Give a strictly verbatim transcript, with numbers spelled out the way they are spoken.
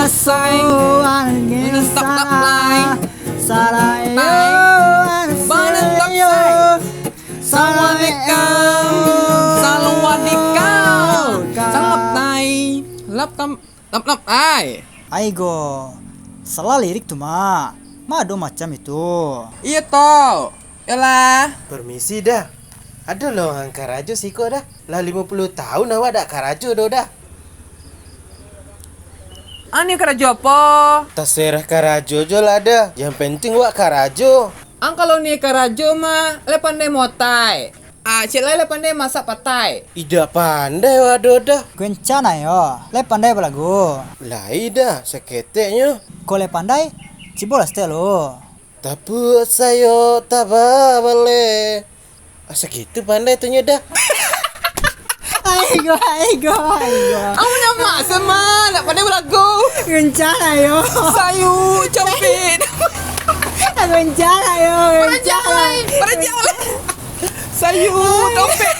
Sai. Menentap tak lai. Salah yo. Menentap yo. Salah yo. Salah wadikau. Salah tai. Lap tam lap lap ai. Aigo. Salah lirik tu, Mak. Mak ado macam itu. Iyo tau. Yolah. Permisi dah. Ado lo ang karajo siko dah. Lah limo puluah tahun awak dak karajo doh dah. Ang ni karajo apo? Taserah karajo jo lah dah. Yang penting wak karajo. Ang kalau ni karajo mah, lai pandai motai. Ah, cek lai, lai pandai masak patai. Idak pandai wak doh dah. Kuencana yo, lai pandai balagu. Lai dah, saketeknyo. Ko lai pandai, cibolah setek lo. Tapuak sayo taba baleh. Asa gitu pandai tu nyo dah. Aigo, aigo, aigo. Ang nyamak sama, nak pandai balagu. Rencana yo. Sayu, campit. Rencana yo. Parajak lai, parajak lai. Sayu, dompet.